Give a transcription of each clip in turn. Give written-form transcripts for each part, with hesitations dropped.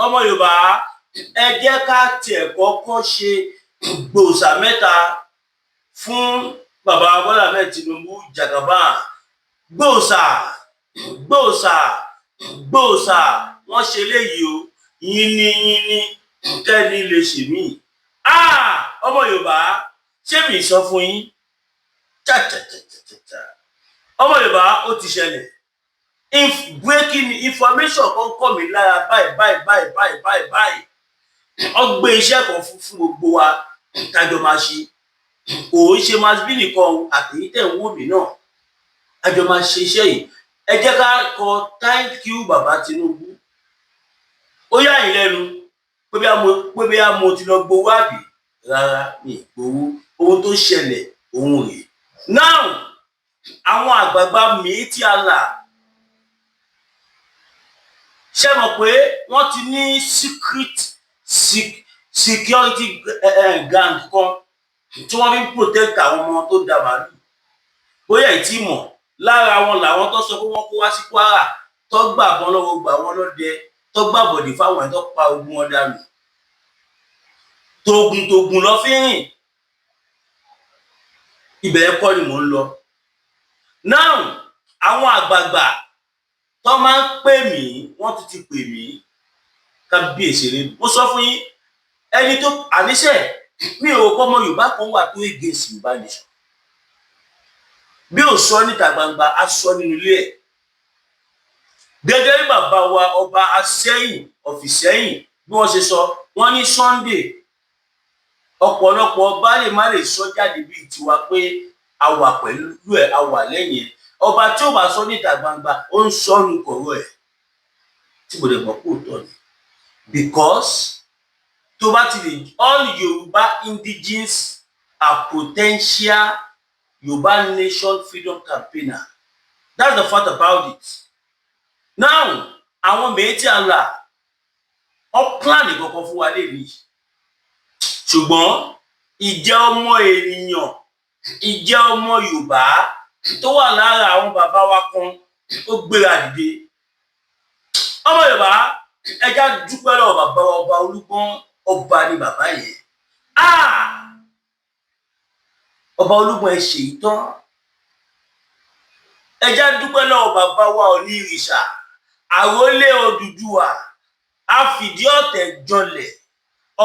Ọmọ Yorùbá, ẹ jẹ́ ká tiẹ̀ kọ́kọ́ ṣe gbòòsà mẹ́ta fún bàbá Bọ́lá Ahmed Tinubu Jagaban. Gbòòsà, gbòòsà, gbòòsà. Wọ́n ṣe léyìí o. Yínní yínní kẹ́ni lè ṣe mí. Ọmọ Yorùbá, ṣé mi sọ fún yín? Chachachachacha, ọmọ Yorùbá, ó ti ṣẹlẹ̀. If breaking information kan kọ́ mi lára báyìí báyìí báyìí báyìí báyìí báyìí, wọ́n gbé iṣẹ́ kan fún gbogbo wa kájọ máa ṣe. Kò ń ṣe Masbi nìkan o, àtẹ̀yí tẹ̀ ń wò mí náà, àjọ máa ṣe iṣẹ́ yìí. Ẹ jẹ́ ká kọ "Thank you, Bàbá Tinubu". Ó yà yín lẹ́nu pé bí a mo ti lọ gbowó àbí? Rárá, mi ì gbowó. Ohun tó ṣẹlẹ̀ òun rèé. Now, àwọn àgbààgbà Miyetti Allah, ṣe mọ̀ pé wọ́n ti ní secret security gang kan tí wọ́n fi ń protect àwọn ọmọ tó da màálù? Bóyá ìtì mọ̀, lára wọn làwọn tó sọ pé wọ́n kó wá sí Kwara, tó gbàbọn lọ́wọ́ gbà wọ́n lọ́dẹ, tó gbàbọ̀dé fáwọn ẹ̀, tó pa ogun wọn dànù. Togun togun lọ fi rìn. Ibẹ̀ kọ́ ni mò ń lọ. Now, àwọn àgbààgbà tó máa ń pè mí, wọ́n tún ti pè mí. Kábíyèsí rẹ, mo sọ fún yín, ẹni tó àníṣe mi ò kọ́, ọmọ Yorùbá kan wà tó against Yorùbá nation, bí ò sọ níta gbangba, á sọ nínú ilé ẹ̀. Gẹ́gẹ́ bí bàbá wa, ọba Asẹ́yìn of Ìsẹ́yìn, bí wọ́n ṣe sọ, wọ́n ní Sunday, ọ̀pọ̀lọpọ̀ ọba lè má lè sọ jáde bíi tiwa pé a wà pẹ̀lú ẹ̀, a wà lẹ́yìn ẹ̀. Ọba tí ó bá sọ níta gbangba, ó ń sọnù kọ̀rọ̀ ẹ̀, tí mo lè mọ̀ kó tọ́ ni, because tó bá ti lè, all Yorùbá indigenes are potential Yorùbá nation freedom campaigner. That's the fact about it. Now, àwọn Miyetti Allah ọ plan kankan fún wa lèmi, ṣùgbọ́n ìjẹ́ ọmọ ènìyàn, ìjẹ́ ọmọ Yorùbá tó wà lára àwọn bàbá wa kan, ó gbéra dìde. Ọmọ Yorùbá, ẹja dúpẹ́ lọ́wọ́ bàbá wa, ọba Olúgbọ́n. Ọba ni bàbá yẹn. Ah! Ọba Olúgbọ́n, ẹ ṣèyí tán. Ẹja dúpẹ́ lọ́wọ́ bàbá wa Ọ̀nìrìṣà, àrólé Odùduwà, àfìdí ọ̀tẹ̀ jọlẹ̀,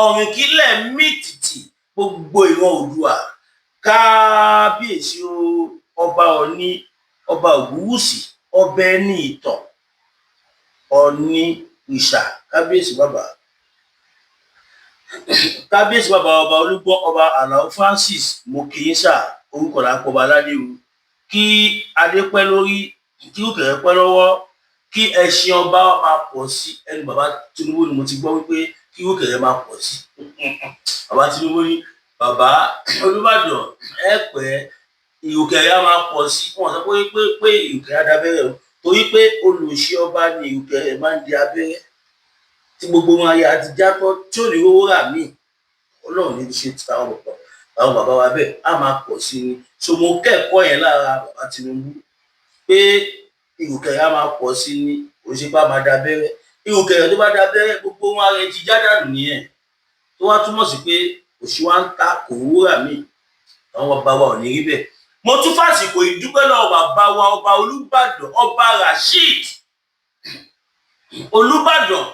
ọ̀rìnkílẹ̀ mìtìtì gbogbo ìran Oòduà. Kábíyèsí o, ọba Ọ̀ní, ọba Ògúnwùsì, ọba ẹni ìtàn, Ọ̀nìrìṣà. Kábíyèsí bàbá, kábíyèsí bàbá, ọba Olúgbọ́n, ọba Àlàó Francis, mo kì í sà. Orúkọ là ń pọba aládé o. Kí adé pẹ́ lórí, kí ìrùkẹ̀rẹ̀ pẹ́ lọ́wọ́, kí ẹṣin ọba máa pọ̀ sí. Ẹnu bàbá Tinubu ni mo ti gbọ́ wípé kí ìrùkẹ̀rẹ̀ máa pọ̀ sí. Bàbá Tinubu ní, "Bàbá Olúbàdàn, ẹ pẹ́, ìrùkẹ̀rẹ̀ á máa pọ̀ sí." Wọ́n sọ pé ìrùkẹ̀rẹ̀ á dábẹ́rẹ́ o, torí pé olùṣí ọba ni ìrùkẹ̀rẹ̀ máa ń di abẹ́rẹ́ tí gbogbo wọn ayé àti játọ́ tí ò ní rówó rà míì. Ọlọ́run ní ṣe ti àwọn bàbá wa bẹ́ẹ̀, á máa pọ̀ sí ni. So mo kẹ́kọ̀ọ́ yẹn lára bàbá Tinubu pé ìrùkẹ̀rẹ̀ á máa pọ̀ sí ni, kò ṣe pé á máa dábẹ́rẹ́. Ìrùkẹ̀rẹ̀ tó bá dábẹ́rẹ́, gbogbo wọn ara ẹ ti já dànù nìyẹn, tó wá túmọ̀ sí pé òṣì wa ń ta, kò rówó rà míì. Àwọn bàbá wa ò ní rí bẹ́ẹ̀. Mo tún fàsìkò ìdúpẹ́ lọ́wọ́ bàbá wa, ọba Olúbàdàn, ọba Rasheed Olúbàdàn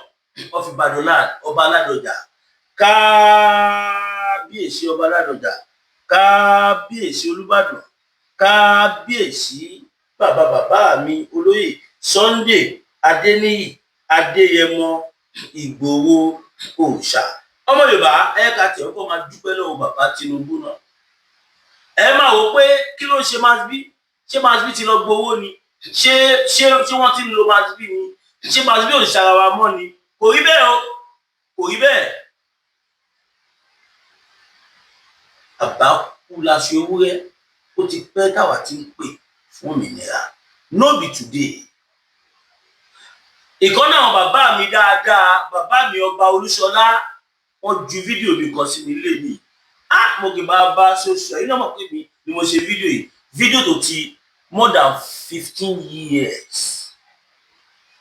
of Ìbàdàn land, ọba Ládọjà. Kábíyèsí ọba Ládọjà, kábíyèsí Olúbàdàn, kábíyèsí bàbá bàbá mi, olóyè Sunday Adéníyì Adéyẹmọ Ìgbòho òòṣà. Ọmọ Yorùbá, ẹ ká tẹ̀ ọ́ kọ́ máa dúpẹ́ lọ́wọ́ bàbá Tinubu náà. Ẹ máa wò pé kí ló ń ṣe Masbi? Ṣé Masbi ti lọ gbowó ni? Ṣé wọ́n ti ń lo Masbi ni? Ṣé Masbi ò ṣara wa mọ́ ni? Kò rí bẹ́ẹ̀ o, kò rí bẹ́ẹ̀. Bàbá kú láṣọ ewúrẹ́. Ó ti pẹ́ táwa ti ń pè fún òmìnira, no be today. Ìkan náà, àwọn bàbá mi dáadáa, bàbá mi ọba Olúṣọlá, wọ́n ju fídíò mi kan sí mi lé mi. Ah, mo kì máa bá ṣoṣo ẹ̀yin náà mọ̀ pé mi ni mo ṣe fídíò yìí, fídíò tó ti more than 15 years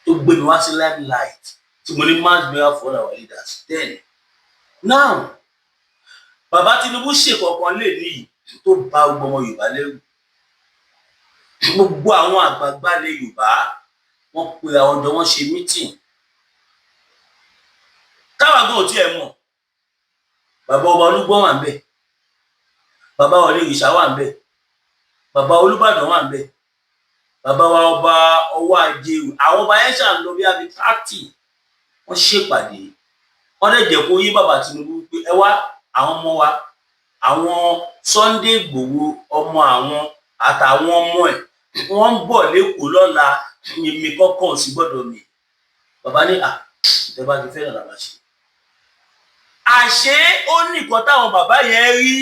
tó gbé mi wá sí limelight. Tí Tí mo ní mass burial for all our leaders then. Now, bàbá Tinubu ṣèkọ̀kan lè níyì tó bá gbogbo ọmọ Yorùbá lẹ́rù. Gbogbo àwọn àgbààgbà ilẹ̀ Yorùbá, wọ́n pe àwọn jọ, wọ́n ṣe meeting káwa gan ò tiẹ̀ mọ̀. Bàbá ọba Olúgbọ́n wà ń bẹ̀, bàbá Ọ̀nìrìṣà wà ń bẹ̀, bàbá Olúbàdàn wà ń bẹ̀, bàbá wa ọba ọwọ́ Ajérò. Àwọn ọba yẹn ṣàn lọ bí abi 30. Wọ́n ṣèpàdé, wọ́n dẹ̀ jẹ́ kó yé bàbá Tinubu pé ẹ wá, àwọn ọmọ wa, àwọn Sunday Igboho, ọmọ àwọn àtàwọn ọmọ ẹ̀, wọ́n ń bọ̀ lẹ́kọ̀ọ́ lọ́la. Mímí kọ́kọ́ ò sì gbọ́dọ̀ mì. Bàbá ní à ìjọba ti fẹ́ràn làbá ṣe. Àṣé ó ní nǹkan táwọn bàbá yẹn rí.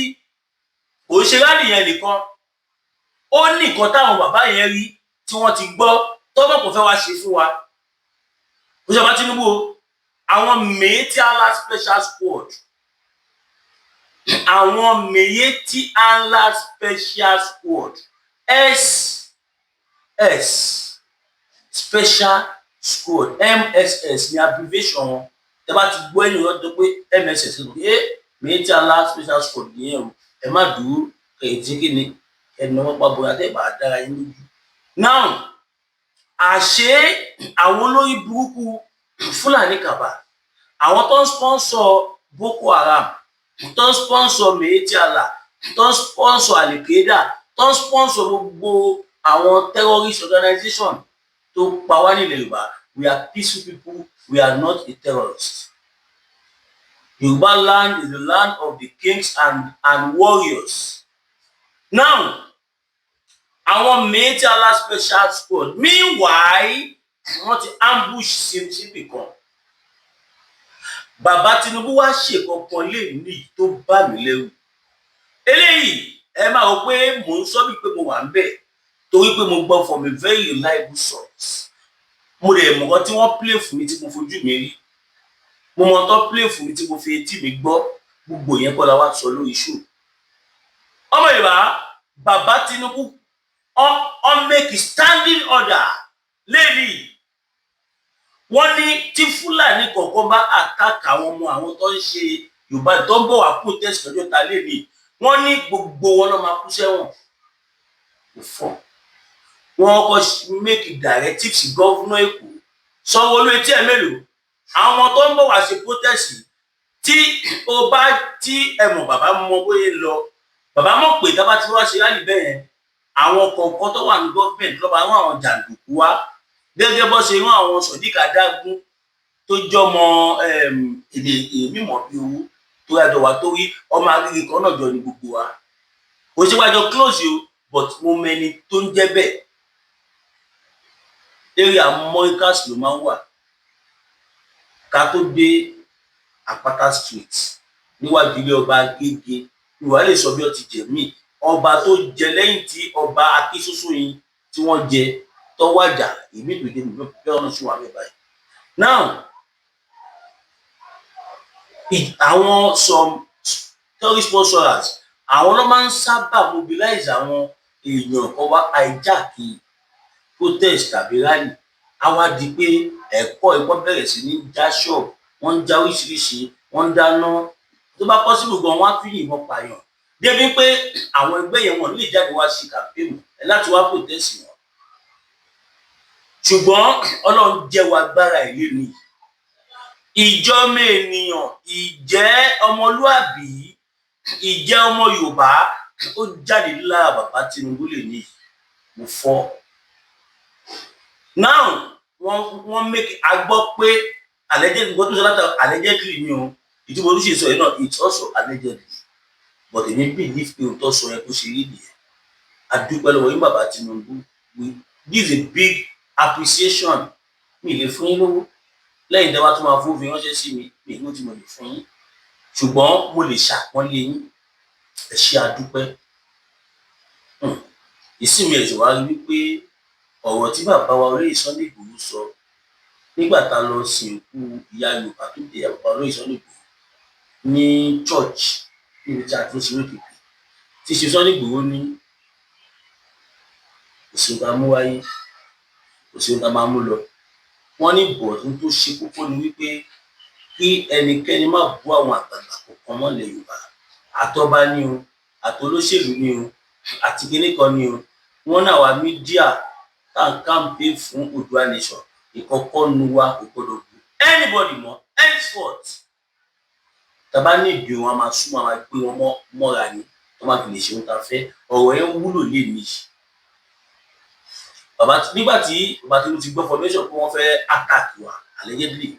Kò ṣe rally yẹn nìkan, ó ní nǹkan táwọn bàbá yẹn rí tí wọ́n ti gbọ́ tọ́mọ̀ kò fẹ́ wá ṣe fún wa. Kò ṣe bá Tinubu o. Àwọn Miyetti Allah Special Squad, àwọn Miyetti Allah Special Squad, SS Special Squad, MSS ní abbreviation wọn. Tẹ bá ti gbọ́ ẹ̀yìn wọn tó pé MSS ló pé Miyetti Allah Special Squad nìyẹn o. Ẹ má dúró kẹ̀yìntì kí ni ẹnu wọn pa bóyá tẹ́ bá dára yín lójú. Now, àṣé àwọn olórí burúkú Fúlàní kàbà, àwọn tó ń sponsor Boko Haram, tó ń sponsor Miyetti Allah, tó ń sponsor Al-Qaeda, tó ń sponsor gbogbo àwọn terrorist organization tó pa wá nílẹ̀ Yorùbá. We are peaceful people, we are not a terrorist. Yorùbá land is the land of the kings and warriors. Now, àwọn Miyetti Allah Special Squad, meanwhile, wọ́n ti ambush síbì kan. Bàbá Tinubu wá ṣèkọ̀kan lè ní tó bà mí lẹ́rù. Eléyìí, ẹ máa rò pé mò ń sọ bíi pé mo wà ń bẹ̀, torí pé mo gbọ́ from a very reliable source. Mo lè mọ̀ nǹkan tí wọ́n play fún mi tí mo fojú mi rí, mo mọ̀ tó play fún mi tí mo fi etí mi gbọ́. Gbogbo yẹn kọ́ la wá sọ lórí show. Ọmọ Yorùbá, bàbá Tinubu ọ make standing order lẹ́nìí. Wọ́n ní tí Fúlàní kọ̀ọ̀kan bá attack àwọn ọmọ àwọn tó ń ṣe Yorùbá tó ń bọ̀ wá protest lọ́jọ́ ta lẹ́nìí, wọ́n ní gbogbo wọn ló máa kú sẹ́wọ̀n. Kò fọ́. Wọ́n kọ́ make directives. Governor Èkó, Sanwó-Olú, etí ẹ̀ mélòó? Àwọn tó ń bọ̀ wá ṣe protest, tí o bá tí ẹ mọ̀, bàbá mọ bóyá ń lọ. Bàbá mọ̀ pé tá bá ti wá ṣe rally bẹ́ẹ̀ yẹn, àwọn kọ̀ọ̀kan tó wà ní gọ́ọ̀mẹ̀ntì lọ́ba rán àwọn jàǹdùkú wá, gẹ́gẹ́ bó ṣe rán àwọn Sodiq Adágún tó jọmọ èdè mímọ̀ bí owó tó yàtọ̀ wá, torí ọmọ arírí kan náà jọ ní gbogbo wa. Kò sí wájọ close o, but mo mẹni tó ń jẹ́ bẹ́ẹ̀. Area Morikas ló máa ń wà, ká tó dé Àpáta Street, níwájú ilé ọba Agége. Ìwà lè sọ bí ó ti jẹ mí, ọba tó jẹ lẹ́yìn tí ọba Akínsósó yìí tí wọ́n jẹ tọ́wájà ìmí tó dé mi bẹ́ẹ̀ ọ̀nà sí wà bẹ́ẹ̀ báyìí. Now, àwọn some terrorist sponsors, àwọn ló máa ń sábà mobilize àwọn èèyàn kan wá hijack protest tàbí rally. Á wá di pé ẹ̀kọ́ ìpọ́n bẹ̀rẹ̀ sí ní já ṣọ́ọ̀bù, wọ́n ń já oríṣiríṣi, wọ́n ń dáná. Tó bá possible gan, wọ́n á tún yìnbọn pààyàn, débi pé àwọn ẹgbẹ́ yẹn, wọ́n lè jáde wá sí campaign láti wá protest wọn. Ṣùgbọ́n Ọlọ́run jẹ́wọ́ agbára ìlérí ìjọmọ ènìyàn, ìjẹ́ ọmọlúàbí, ìjẹ́ ọmọ Yorùbá, ó jáde lára bàbá Tinubu lè ní mo fọ́. Now, wọ́n make a gbọ́ pé allegedly, nǹkan tó sọ látà allegedly ni o. Ìtumọ̀ tó ṣe sọ yìí náà, it's also allegedly, but èmi believe pé òótọ́ sọ yẹn kó ṣe rí nìyẹn. A dúpẹ́ lọ́wọ́ yín, bàbá Tinubu. We this is a big appreciation. Mi lè fún yín lówó lẹ́yìn tí a bá tún máa fún fi ránṣẹ́ sí mi. Mi ìlú tí mo lè fún yín, ṣùgbọ́n mo lè ṣàpọ́nlé yín. Ẹ ṣé, a dúpẹ́. Ìsinmi ẹ̀sìn wa rí wípé ọ̀rọ̀ tí bàbá wa olóyè Sunday Igboho sọ nígbà tá a lọ sin òkú ìyá Yorùbá tó dé, bàbá olóyè Sunday Igboho ní church níbi tí a ti ń ṣe òkèkè tí ṣe Sunday Igboho ní kò sí ohun tá a mú wáyé, kò sí ohun tá a máa mú lọ. Wọ́n ní bọ̀dún tó ṣe kókó ni wípé kí ẹnikẹ́ni má bú àwọn àgbààgbà kọ̀ọ̀kan mọ́lẹ̀ Yorùbá, àtọba ní o, àtolóṣèlú ní o, àti kinní kan ní o. Wọ́n ní àwa media tá à ń campaign fún Oòduà Nation, ìkọ̀kọ́ nu wa kò gbọdọ̀ bú anybody mọ́ henceforth. Tàbá ní ìdí wọn, a máa súnmọ́, a máa gbé wọn mọ́ra ni tó máa fi lè ṣe ohun tá a fẹ́. Ọ̀rọ̀ yẹn wúlò lè ní bàbá. Nígbà tí bàbá Tinubu ti gbọ́ formation pé wọ́n fẹ́ attack wa, allegedly,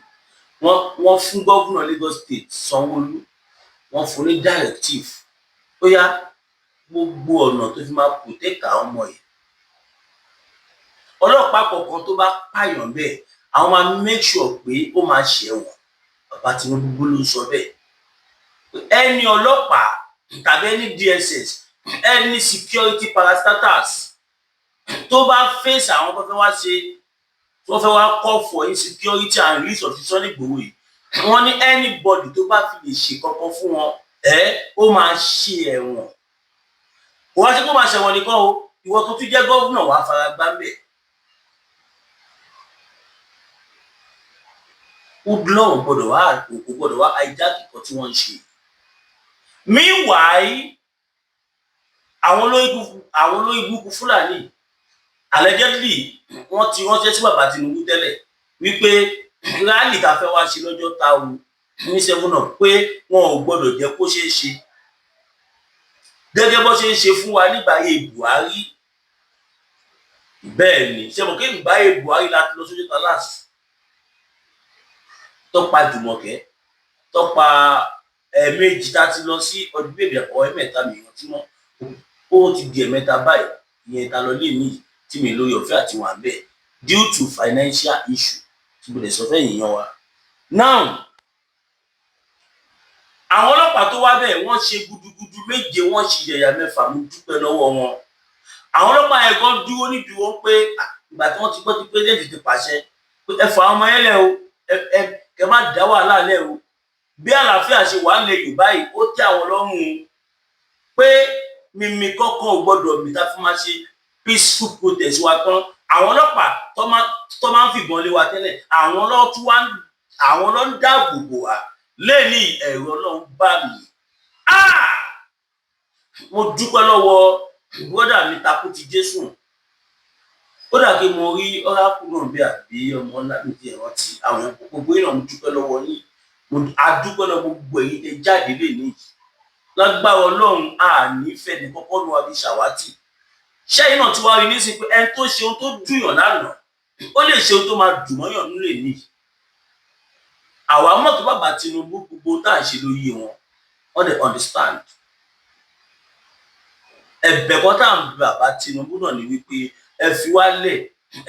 wọ́n fún governor Lagos State, Sanwó-Olú, wọ́n fún ní directive, ó yá, gbogbo ọ̀nà tó fi máa protect àwọn ọmọ yìí, ọlọ́pàá kọ̀ọ̀kan tó bá pààyàn bẹ́ẹ̀, àwọn máa make sure pé ó máa ṣẹ̀wọ̀n. Bàbá Tinubu ló sọ bẹ́ẹ̀. Ẹni ọlọ́pàá tàbí ẹni DSS, ẹni security parastatals tó bá face àwọn tó fẹ́ wá ṣe, tó fẹ́ wá call for insecurity and release of Sunday Igboho yìí, wọ́n ní anybody tó bá fi lè ṣe kankan fún wọn, ẹ ó máa ṣe ẹ̀wọ̀n. Kò wá sí kó máa ṣẹ̀wọ̀n nìkan o, ìwọ tó tún jẹ́ governor, wàá fara gbá mbẹ̀. Hoodlum gbọ́dọ̀ wá, kò gbọ́dọ̀ wá hijack nǹkan tí wọ́n ń ṣe. Meanwhile, àwọn olórí burúkú Fúlàní, allegedly, wọ́n ti ránṣẹ́ sí bàbá Tinubu tẹ́lẹ̀ wípé rally tá a fẹ́ wá ṣe lọ́jọ́ ta o ní seven up, pé wọn ò gbọ́dọ̀ jẹ́ kó ṣeé ṣe gẹ́gẹ́ bó ṣe ń ṣe fún wa nígbà ayé Buhari. Bẹ́ẹ̀ ni, ṣe mọ̀ kí ìgbà ayé Buhari la ti lọ sójú ta last, tọ́pa Jùmọ̀kẹ́, tọ́pa ẹ̀ẹ̀mejì tá a ti lọ sí ọdún bèbè ọ̀ ẹ̀mẹ́ta mi rántí mọ́. Ó ti di ẹ̀mẹ́ta báyìí, ìyẹn ta lọ lé ní tí mi lórí ọ̀fẹ́ àti wà bẹ́ẹ̀ due to financial issue tí mo lè sọ fẹ́ yìnyín wa. Now, àwọn ọlọ́pàá tó wá bẹ́ẹ̀, wọ́n ṣe gudugudu méje, wọ́n ṣe yẹ̀yà mẹ́fà. Mo dúpẹ́ lọ́wọ́ wọn. Àwọn ọlọ́pàá yẹn gan dúró nídúró pé ìgbà tí wọ́n ti gbọ́ tí president ti pàṣẹ pé ẹ fà àwọn ọmọ yẹn lẹ̀ o, ẹ kẹ má dá wàhálà lẹ̀ o, bí àlàáfíà ṣe wà lẹ̀ Yorùbá yìí, ó tẹ́ àwọn lọ́rùn pé mímí kọ́kọ́ ò gbọ́dọ̀ mí tá fi máa ṣe peaceful protest wa tán. Àwọn ọlọ́pàá tó máa ń fìbọn lé wa tẹ́lẹ̀, àwọn ló tún wá, àwọn ló ń dáàbò bò wá lẹ́ni. Ẹ̀rọ Ọlọ́run bá mi. Mo dúpẹ́ lọ́wọ́ brother mi takú ti Jésù. Ó dà kí mo rí ọ́rákù náà bí àbí ọmọ ńlá mi ti ẹ̀rọ tí àwọn gbogbo yìí náà. Mo dúpẹ́ lọ́wọ́ yín, mo adúpẹ́ lọ́wọ́ gbogbo èyí tẹ jáde lè ní lágbára Ọlọ́run. Àní fẹ́ ní kọ́kọ́ nu àbí ṣàwátì. Ṣẹ́yìn náà ti wá rí nísìnyí pé ẹni tó ṣe ohun tó dùnyàn lánàá, ó lè ṣe ohun tó máa dùn mọ́yàn nílé ní. Àwa mọ̀ tó bàbá Tinubu, gbogbo tá à ń ṣe ló yé wọn, wọ́n dey understand. Ẹ̀bẹ̀ kan tá à ń bẹ bàbá Tinubu náà ni wípé ẹ fi wá lẹ̀,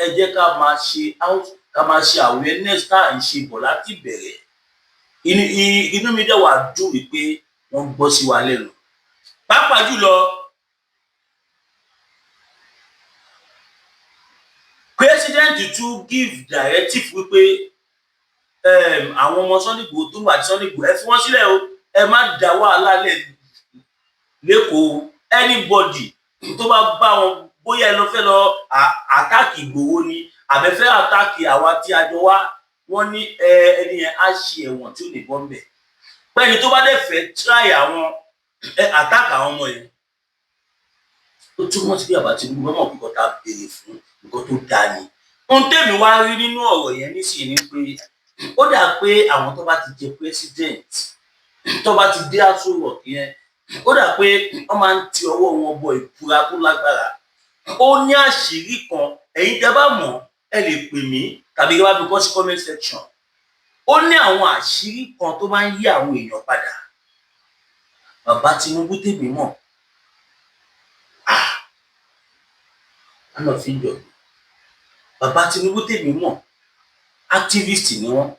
ẹ jẹ́ ká máa ṣe out, ká máa ṣe awareness tá à ń ṣe bọ̀ láti bẹ̀rẹ̀. Inú mi dẹ̀ wá dùn wípé wọ́n gbọ́ sí wa lẹ́nu, pàápàá jùlọ president tún give directive wípé àwọn ọmọ Sunday Igboho tó wà ní Sunday Igboho, ẹ fi wọ́n sílẹ̀ o, ẹ má dá wàhálà lẹ̀ lẹ́kọ̀ọ́. Anybody tó bá bá wọn, bóyá ẹ lọ fẹ́ lọ attack Ìgbòho ni àbẹ̀fẹ́ attack àwa tí a jọ wá, wọ́n ní ẹni yẹn á ṣe ẹ̀wọ̀n tí ó lè bọ́ mbẹ̀. Pẹ́ni tó bá dẹ̀ fẹ́ try àwọn attack àwọn ọmọ yẹn, ó túmọ̀ sí bí bàbá Tinubu bá mọ̀ pé nǹkan tá a béèrè fún, nǹkan tó dáa ni. Ohun tèmi wá rí nínú ọ̀rọ̀ yẹn nísìnyí ni pé ó dà pé àwọn tó bá ti jẹ president, tó bá ti dé Aso Rock yẹn, ó dà pé wọ́n máa ń ti ọwọ́ wọn bọ ìbúra tó lágbára. Ó ní àṣírí kan, ẹ̀yin tẹ́ bá mọ̀, ẹ lè pè mí tàbí kí wọ́n bá fi kọ sí comment section. Ó ní àwọn àṣírí kan tó máa ń yí àwọn èèyàn padà. Bàbá Tinubu tèmi mọ̀, ah, àná fi ń jọ bàbá Tinubu tèmi mọ̀, activist ni wọ́n.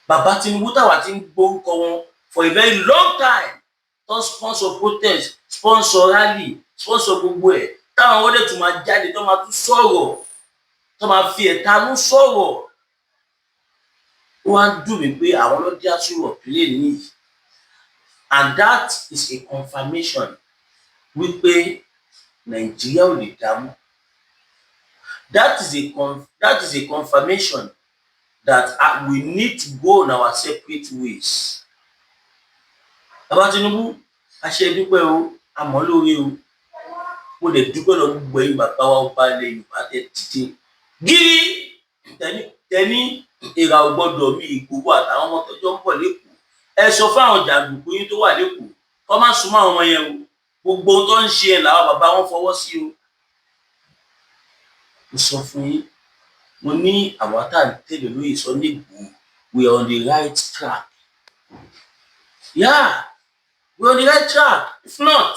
Bàbá Tinubu táwa ti ń gbórúkọ wọn for a very long time, tó sponsor protest, sponsor rally, sponsor gbogbo ẹ̀, táwọn wọ́n dẹ̀ tún máa jáde, tó máa tún sọ̀rọ̀, tó máa fi ẹ̀tanú sọ̀rọ̀. Ó wá ń dùn mí pé àwọn ló dé Aso Rock lẹ́nìí, and that is a confirmation wípé Nàìjíríà ò lè dá mọ́. That is a confirmation that we need to go on our separate ways. Bàbá Tinubu, a ṣe dúpẹ́ o, àmọ́ lórí o, mo lè dúpẹ́ lọ gbogbo ẹ̀yin bàbá wa, ọba ilẹ̀ Yorùbá, tẹ dìde gírí, tẹni ìrà ò gbọ́dọ̀ mi. Ìgbòho àtàwọn ọmọ tọjọ́ ń bọ̀ lẹ́kọ̀ọ́, ẹ sọ fáwọn jàǹdùkú yín tó wà lẹ́kọ̀ọ́ kọ́ má súnmọ́ àwọn ọmọ yẹn o. Gbogbo ohun tó ń ṣe ẹ̀ làwọn bàbá wọn fọwọ́ sí o. Mo sọ fún yín, mo ní àwa tá à ń tẹ̀lé lóye Sunday Igboho, we are on the right track. Yeah, we are on the right track. If not,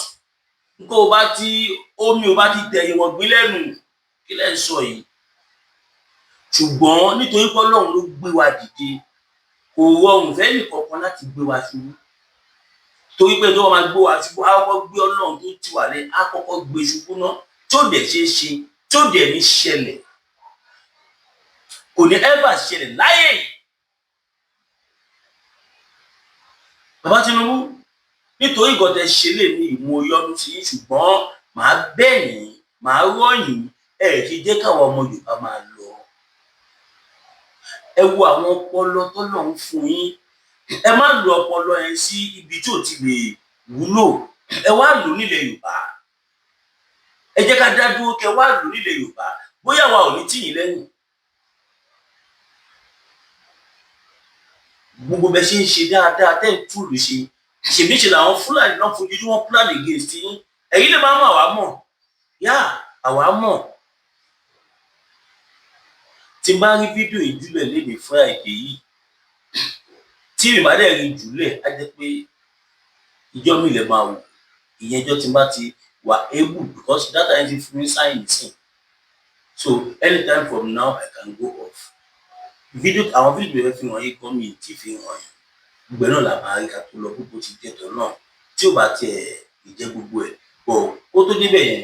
nǹkan ò bá ti omi ò bá ti tẹ̀yìn wọ̀n gbín lẹ́nu. Kí lẹ́ ń sọ yìí? Ṣùgbọ́n nítorí pé Ọlọ́run ló gbé wa dìde, kò rọrùn fẹ́nì kankan láti gbé wa ṣubú, torí pé tó máa gbé wa ṣubú, á kọ́kọ́ gbé Ọlọ́run tó tì wá lẹ́yìn, á kọ́kọ́ gbé ṣubú náà, tí ó dẹ̀ ṣeé ṣe, tí ó dẹ̀ ní ṣẹlẹ̀, kò ní ever ṣẹlẹ̀ láyé yìí. Bàbá Tinubu, nítorí nǹkan tẹ́ ṣe lè ní ìmú yọnu sí yín, ṣùgbọ́n màá bẹ̀ yín, màá rọ̀ yín, ẹ ṣe jẹ́ káwọn ọmọ Yorùbá máa lọ. Ẹ wo àwọn ọpọlọ tọ́lọ́run fún yín, ẹ má lo ọpọlọ yẹn sí ibi tí ò ti lè wúlò. Ẹ wá lò nílẹ̀ Yorùbá, ẹ jẹ́ ká dá dúró, kẹ wá lò nílẹ̀ Yorùbá, bóyá wa ò ní tì yín lẹ́yìn. Gbogbo bẹ ṣe ń ṣe dáadáa, tẹ́ ń túlù ṣe, ṣèbí ṣe làwọn Fúlàní náà fojoojúmọ́ plan against yín. Ẹ̀yin lè má mọ̀, àwa mọ̀ yá, àwa mọ̀. Tí n bá rí fídíò ìjúlẹ̀ léde Friday yìí, tí mi bá dẹ̀ rí jùlẹ̀, á jẹ́ pé ìjọ mi lè máa wò ìyẹn, ìjọ tí n bá ti wà able, because data yẹn ti fún mi sign nísìn. So anytime from now I can go off video. Àwọn fídíò yẹn fi hàn yín gan, mi tí fi hàn yín. Gbogbo ẹ̀ náà là máa rí ká tó lọ. Gbogbo ti jẹ́ tọ̀ náà, tí ò bá tiẹ̀ ìjẹ́ gbogbo ẹ̀ bọ̀ kó tó débẹ̀ yẹn,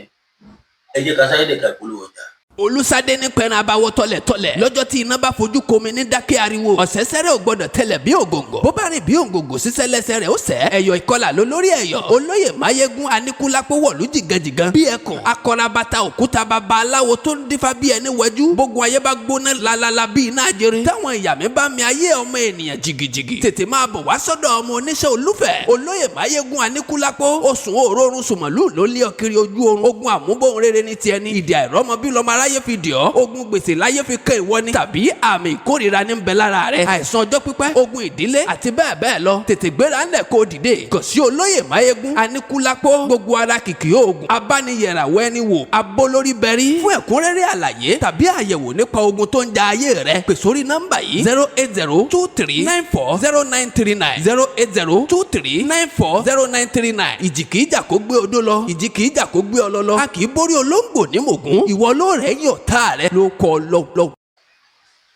ẹ jẹ́ ká sáré dẹ̀ka ìpolówó ọjà. Olùsádé ní pẹ̀rẹ̀ abawọ́ tọ́lẹ̀tọ́lẹ̀ lọ́jọ́ tí iná bá fojú komi ní dákẹ́ ariwo. Ọ̀sẹ̀sẹ̀rẹ̀ ò gbọ́dọ̀ tẹlẹ̀ bí ògòǹgò, bó bá rìn bí ògòǹgò, sísẹ́ lẹ́sẹ̀ rẹ̀ ó sẹ́. Ẹ̀yọ̀ ìkọlà ló lórí ẹ̀yọ̀. Olóyè Máyégún Aníkúlápó wọ̀lú jìgànjìgàn bí ẹkùn akọrabata òkúta, baba aláwo tó ń dífá bí ẹni wẹjú. Bógun ayé bá gbóná lalala bí iná ajere, táwọn ìyá mi bá mi ayé ọmọ ènìyàn jìgìjìgì, tètè máa bọ̀ wá sọ́dọ̀ ọmọ oníṣẹ́ olúfẹ̀, olóyè Máyégún Aníkúlápó. Oṣù òórùn sùmọ̀lú ló lé ọ kiri ojú oorun. Ogun àmúbọ̀n rere ní tiẹ̀ ní ìdí àìrọ́mọ bí lọ́mọ aráyé fi dì ọ́. Ogun gbèsè láyé fi kẹ́ ìwọ ni, tàbí àmì ìkórìíra ní ń bẹ lára rẹ, àìsàn ọjọ́ pípẹ́, ogun ìdílé àti bẹ́ẹ̀ bẹ́ẹ̀ lọ. Tètè gbéra ńlẹ̀ kó dìde kàn sí olóyè Máyégún Aníkúlápó. Gbogbo ara kìkì oògùn abániyẹ̀ràwọ̀ ẹni wò abólórí bẹ̀rí. Fún ẹ̀kúnrẹ́rẹ́ àlàyé tàbí àyẹ̀wò nípa ogun tó ń ja ayé rẹ, pè sórí nọ́mbà yìí: 08023940939, 08023940939. Ìjì kìí jà kó gbé odó lọ, ìjì kìí jà kó gbé ọlọ lọ. A kì í borí olóńgbò ní mògún. Ìwọ ló rẹ̀ yàn tá rẹ ló kọ lọ́wọ́.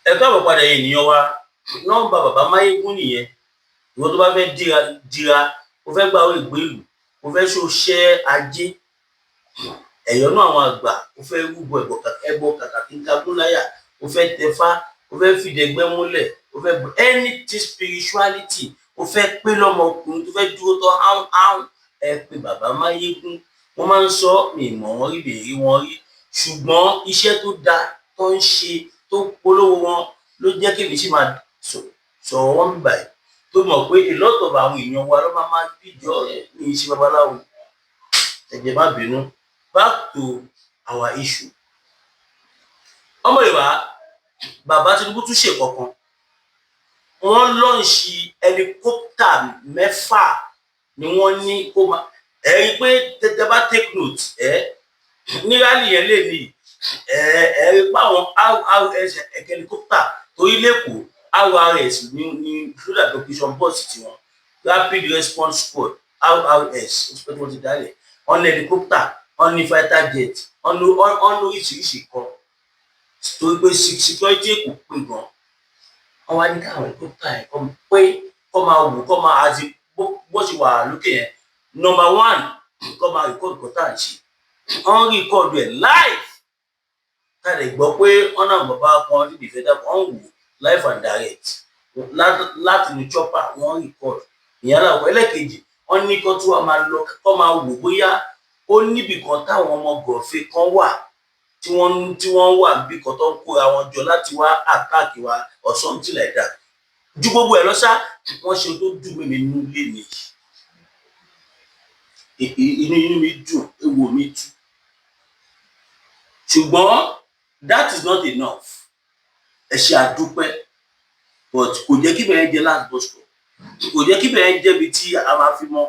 Ẹ káàbọ̀ padà, ènìyàn wa. Nọ́mbà bàbá Máyégún nìyẹn. Ìwọ tó bá fẹ́ dira dira, o fẹ́ gba owó ìgbélú, o fẹ́ ṣoṣẹ́ ajé, ẹ̀yọ́nú àwọn àgbà, o fẹ́ rúbọ ẹbọ kàkà kí n kagún láyà, o fẹ́ tẹfá, o fẹ́ fìdẹ̀gbẹ́ múlẹ̀, o fẹ́ anything spirituality, o fẹ́ pé lọ́mọkùnrin tó fẹ́ dúró tọ́ áhùn áhùn, ẹ pé bàbá Máyégún. Wọ́n máa ń sọ, mi mọ̀ wọ́n rí, mi rí wọn rí, ṣùgbọ́n iṣẹ́ tó dáa tó ń ṣe, tó polówó wọn, ló jẹ́ kí èmi sì máa sọ̀rọ̀ wọn báyìí, tó mọ̀ pé a lot of àwọn èèyàn wa ló máa máa bíjọ ní iṣẹ́ babaláwo. Ẹ jẹ́ má bínú. Back to our issue. Ọmọ Yorùbá, bàbá Tinubu tún ṣe kankan. Wọ́n launch helicopter mẹ́fà ni wọ́n ní kó máa ẹ rí i pé tẹ́tẹ́ bá take note ẹ ní rally yẹn lè ní ẹ ẹ rí i pé àwọn RRS helicopter, torí lẹ́kọ̀ọ́ RRS ní lódà operation bus tiwọn, Rapid Response Squad, RRS, ó ti pẹ́ tí wọ́n ti dálẹ̀. Wọ́n ní helicopter, wọ́n ní fighter jet, wọ́n ní oríṣiríṣi kan, torí pé security Èkó pé gan. Wọ́n wá ní káwọn helicopter yẹn kọ́ pé kọ́ máa wò, kọ́ máa àti bó ṣe wà lókè yẹn. Number one, kọ́ máa record kọ́ tá à ń ṣe. Wọ́n record ẹ̀ live. Ká lè gbọ́ pé wọ́n náà bàbá kan níbi ìfẹ́ dàpọ̀, wọ́n wò live and direct láti ní chopper, wọ́n record ìyẹn láwọn. Ẹlẹ́kejì, wọ́n ní kó tún wá máa lọ, kó máa wò bóyá ó níbì kan táwọn ọmọ gọ̀ọ́fẹ́ kan wà. Tí wọ́n wà níbì kan tó ń kóra wọn jọ láti wá attack wa or something like that. Ju gbogbo ẹ̀ lọ ṣá, wọ́n ṣe tó dùn mí nínú ilé mi, inú mi dùn, ewo mi tú, ṣùgbọ́n that is not enough. Ẹ ṣe, àdúpẹ́, but kò jẹ́ kí bẹ̀rẹ̀ jẹ́ last bus stop, kò jẹ́ kí bẹ̀rẹ̀ jẹ́ ibi tí a máa fi mọ́.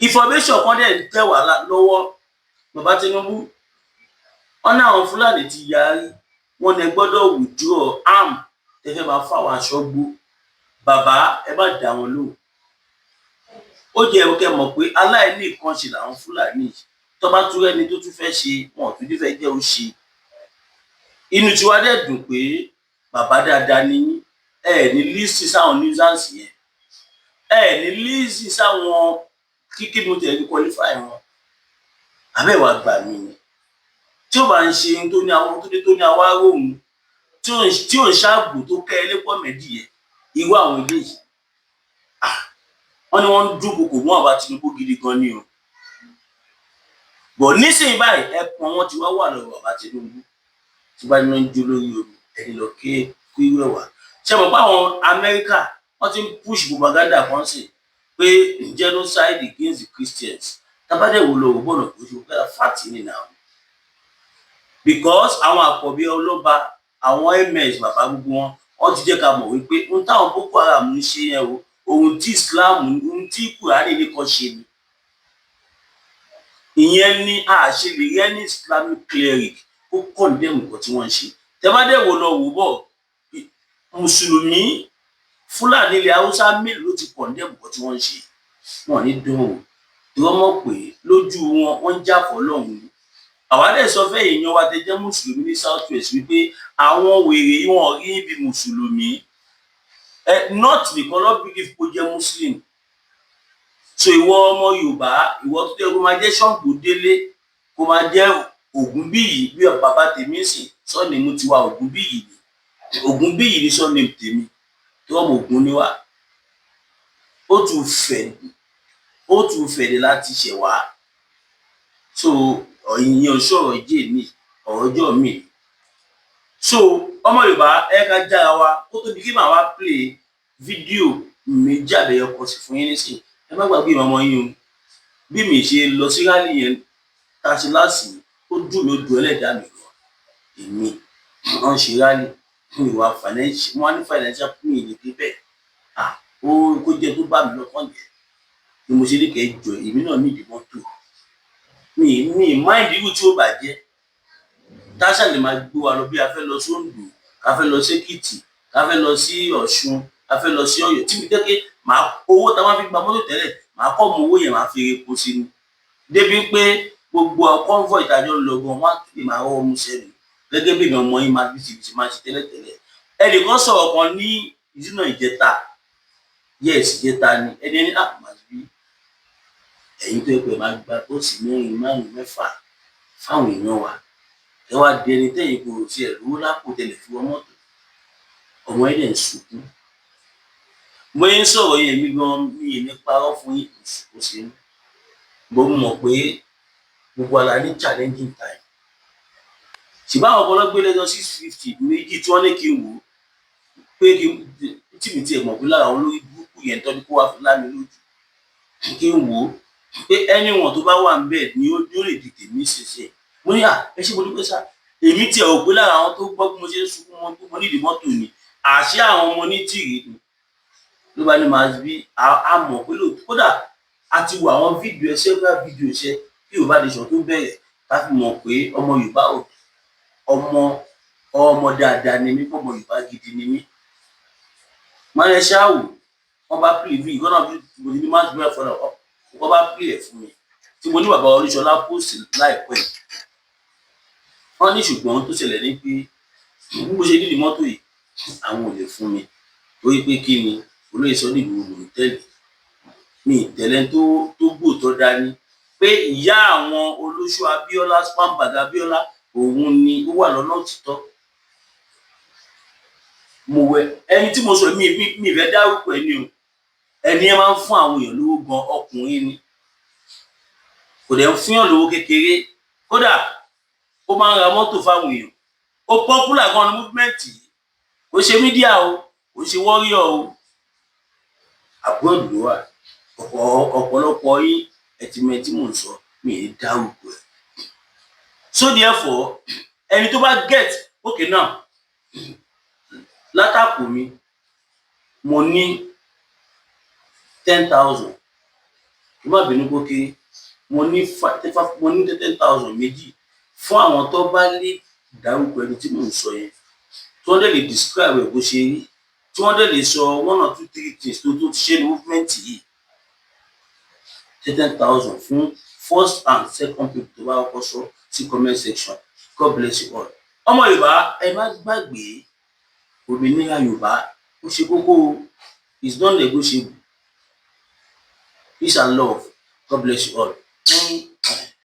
Information kan dẹ̀ ń tẹ̀ wá lọ́wọ́, bàbá Tinubu. Wọn ní àwọn Fúlàní ti yarí, wọn ní ẹ gbọ́dọ̀ withdraw arm tẹ́ fẹ́ máa fáwọn aṣọ́gbó. Bàbá, ẹ má dá wọn lóhùn. Ó jẹ́ kẹ́ mọ̀ pé aláìní nǹkan ṣe làwọn Fúlàní yìí. Tó bá tún rẹ́ni tó tún fẹ́ ṣe, wọn ò tún ní fẹ́ jẹ́ ó ṣe. Inú tiwa dẹ̀ dùn pé bàbá dáadáa ní ẹ ní listen sáwọn nuisance yẹn, ẹ ní listen sáwọn kíkí mo tẹ̀ ní qualify wọn. Àbẹ̀wò àgbà mi ni tí ó bá ń ṣe tó ní àwọn tó ní tó ní àwa róhun tí ò ń ṣáàbù tó kẹ́ ẹlẹ́pọ̀ mẹ́dìyẹ irú àwọn eléyìí. Wọ́n ní wọ́n ń dúnkokò mọ́ àbá Tinubu gidi gan ni o. Bọ̀ nísìnyí báyìí, ẹpọn wọn ti wá wà lọ́wọ́ bàbá Tinubu. Tí bá ní ń jó lórí omi, ẹni lọ ké kú irú ẹ̀ wá. Ṣe mọ̀ pé àwọn Amẹ́ríkà, wọ́n ti ń push propaganda kan sí pé genocide against the Christians? Tábàdẹ̀ wò lọ, gbọ́dọ̀ kó ṣe pé fact ni now, because àwọn àkọ́bí ọlọ́ba, àwọn ms bàbá, gbogbo wọn, wọ́n ti jẹ́ ká mọ̀ wípé ohun táwọn Boko Haram ń ṣe yẹn o, ohun tí Islam, ohun tí Kùránì ní kan ṣe ni. Ìyẹn ni a ṣe lè rí ẹni Islamic cleric ó condemn nǹkan tí wọ́n ń ṣe. Tẹ́bádẹ́ wò lọ wò bọ̀, mùsùlùmí Fúlàní ilẹ̀ Haúsá mélòó ló ti condemn nǹkan tí wọ́n ń ṣe? Wọn ní dùn o, tí wọ́n mọ̀ pé lójú wọn, wọ́n ń jà fọ́lọ́run ni. Àwa dẹ̀ sọ fẹ́ èèyàn wa tẹ́ jẹ́ mùsùlùmí ní South West wípé àwọn wèrè yìí, wọn rí ibi mùsùlùmí ẹ not nìkan lọ believe kó jẹ́ muslim. So ìwọ ọmọ Yorùbá, ìwọ tó yẹ kó máa jẹ́ Ṣàngó Délé, kó máa jẹ́ Ògúnbíyì bí bàbá tèmi sì surname tiwa, Ògúnbíyì ni. Ògúnbíyì ni surname tèmi tí wọ́n mọ Ògún ni wá. Ó tún fẹ̀, ó tún fẹ̀ dé láti ṣẹ̀ wá. So ìyẹn sọ̀rọ̀ jẹ́ mi, ọ̀rọ̀ ọjọ́ mi. So ọmọ Yorùbá, ẹ ká jára wa kó tó di kí màá wá play fídíò méjì àbẹ̀yọkọ sí fún yín nísìnyí. Ẹ má gbàgbé ìmọ̀ ọmọ yín o. Bí mi ṣe lọ sí rally yẹn tá a ṣe láàsì, ó dùn mí, ó dùn ẹlẹ́dàá mi gan. Èmi wọ́n ṣe rally mi wà financial, wọ́n á ní financial, mi lè dé bẹ́ẹ̀. Ah, ó kó jẹ́ tó bá mi lọ́kàn jẹ́ ni mo ṣe ní kẹ́ jọ. Èmi náà ní ìdí mọ́tò mi mind irú tí ó bá jẹ́ táṣà lè máa gbé wa lọ, bí a fẹ́ lọ sí Oǹdó, ká fẹ́ lọ sí Èkìtì, ká fẹ́ lọ sí Ọ̀ṣun, ká fẹ́ lọ sí Ọ̀yọ́, tí mi jẹ́ pé màá owó tá a máa fi gba mọ́tò tẹ́lẹ̀, màá kọ́ mọ owó yẹn, màá fi epo sí ni, débi pé gbogbo convoy ìtajọ́ ń lọ gan, wọ́n á lè máa rọ́wọ́ mú sẹ́nu gẹ́gẹ́ bí ìmọ̀ ọmọ yín máa bí ti máa ṣe tẹ́lẹ̀tẹ́lẹ̀. Ẹnìkan sọ̀rọ̀ kan ní ìdínà ìjẹta, yes, ìjẹta ni. Ẹni ẹni ah, màá bí ẹ̀yin tó yẹ pé máa gba bọ́ọ̀sì mẹ́rin, márùn, mẹ́fà fáwọn èèyàn wa, ẹ wá di ẹni tẹ́yìn kò tiẹ̀ lówó lápò tẹ́lẹ̀ fi wọ mọ́tò. Ọmọ ẹ̀ dẹ̀ ń sunkún. Mo ń sọ̀rọ̀ yẹn, èmi gan mi ì ní parọ́ fún yín, kò sí bó mọ̀ pé gbogbo wa la ní challenging time. Ṣùgbọ́n àwọn ọpọlọ gbé lẹ́jọ́ 650 méjì tí wọ́n ní kí n wò ó pé kí n tí mi tiẹ̀ mọ̀ pé lára àwọn olórí burúkú yẹn tọ́jú kó wá fi lá mi lójú, kí n wò ó pé anyone tó bá wà ń bẹ̀ ni ó lè di tèmi ṣiṣẹ́. Mo ní à, ẹ ṣé, mo dúpẹ́ sá. Èmi tiẹ̀ rò pé lára àwọn tó gbọ́ bí mo ṣe ń sunkún wọn pé mo nídìí mọ́tò ni, àṣé àwọn ọmọ ní tìrì ni. Ló bá ní máa bí a mọ̀ pé lóòótọ́. Kódà a ti wo àwọn fídíò ẹ, several fídíò ṣe kí Yorùbá Nation tó bẹ̀rẹ̀, ká fi mọ̀ pé ọmọ Yorùbá ò ọmọ ọmọ dáadáa ni mí, ọmọ Yorùbá gidi ni mí. Máa ń ṣáà wò, wọ́n bá play bí ìgbọ́nà bí mo ní má gbé ẹ̀fọ́ náà, wọ́n bá play ẹ̀ fún mi tí mo ní bàbá Olúṣọlá post láìpẹ́ yìí. Wọ́n ní ṣùgbọ́n tó ṣẹlẹ̀ ní pé bí mo ṣe nídìí mọ́tò yìí, àwọn ò lè fún mi torí pé kí ni olóyè Sunday Igboho mò ń tẹ̀lé mi, ìtẹ̀lẹ́ tó gbòòtọ́ dání pé ìyá àwọn olóṣù Abíọ́lá, Spambag Abíọ́lá, òun ni ó wà lọ́nà òtítọ́. Mo wẹ ẹni tí mo sọ, mi fẹ́ dárúkọ ẹni o. Ẹni ẹ máa ń fún àwọn èèyàn lówó gan, ọkùnrin ni, kò dẹ̀ ń fún yàn lówó kékeré kódà. Ó máa ń ra mọ́tò fáwọn èèyàn. Ó popular gan ní movement yìí. Kò ṣe media o, kò ṣe warrior o, abroad ló wà. Ọ̀pọ̀lọpọ̀ yín ẹ ti mọ tí mò ń sọ, mi ì dárúkọ ẹ̀. So therefore, ẹni tó bá get okay now, látàkù mi, mo ní 10,000. Kí má bínú pókè, mo ní 10,000 méjì fún àwọn tó bá lè dárúkọ ẹni tí mò ń sọ yẹn, tí wọ́n dẹ̀ lè describe ẹ̀ bó ṣe rí, tí wọ́n dẹ̀ lè sọ one or two three things tó ti ṣe ní movement yìí. 10,000 fún first and second people tó bá kọ́kọ́ sọ sí comment section. God bless you all. Ọmọ Yorùbá, ẹ má gbàgbé, òmìnira Yorùbá ó ṣe kókó o, is not negotiable. Peace and love. God bless you all.